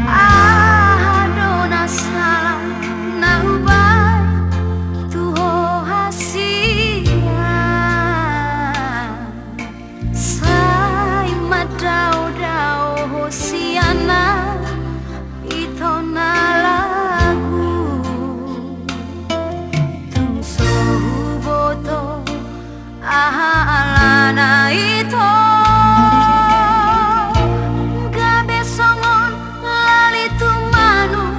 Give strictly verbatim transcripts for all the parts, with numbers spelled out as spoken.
Aha do na sala na hubaen tu ho hasian? Sai mandaodao ho sian na ito na lagu. Tung so huboto aha alana ito, gabe songon lali tu manuk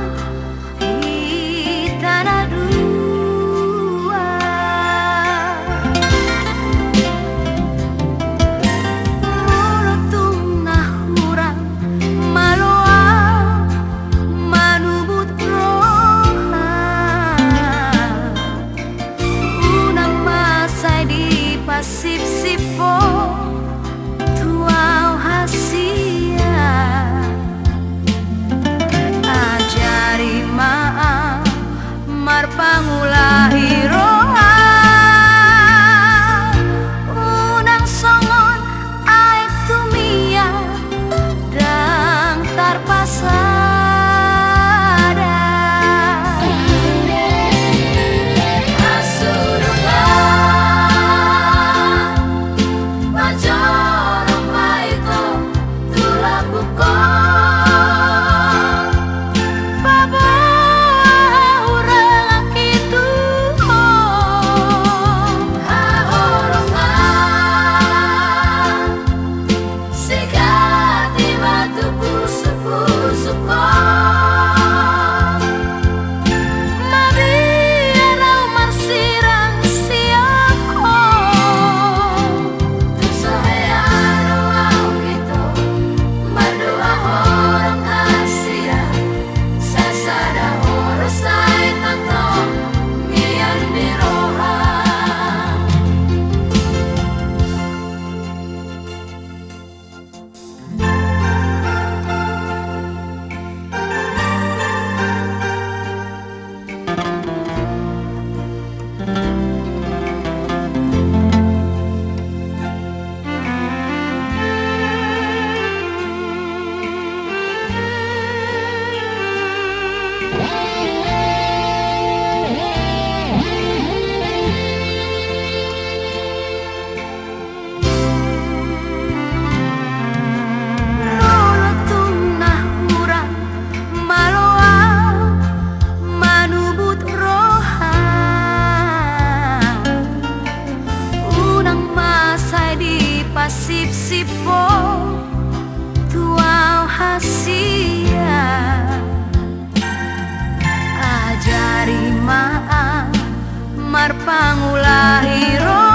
hita na dua. Molo tung na hurang malo au manubut roha, unang ma sai dipasipsip ho tu au hasian. Ajari ma au marpangulahi roha, unang songon aek tu mian ndang tarpasada. Hasurungan, manjorong ma ito tu lambungkon. Paboa hahurang i tu ho haholongan. Sigati ma tu pusukpusuk on. Mabiar au marsirang sian ho. Tung so hea do au ito mandua holong hasian. Sasada holong sai tongtong mian ni roha. Molo tung na hurang malo au manubut roha, unang ma sai dipasipsip ho tu au hasian. Ajari ma au marpangulahi roha.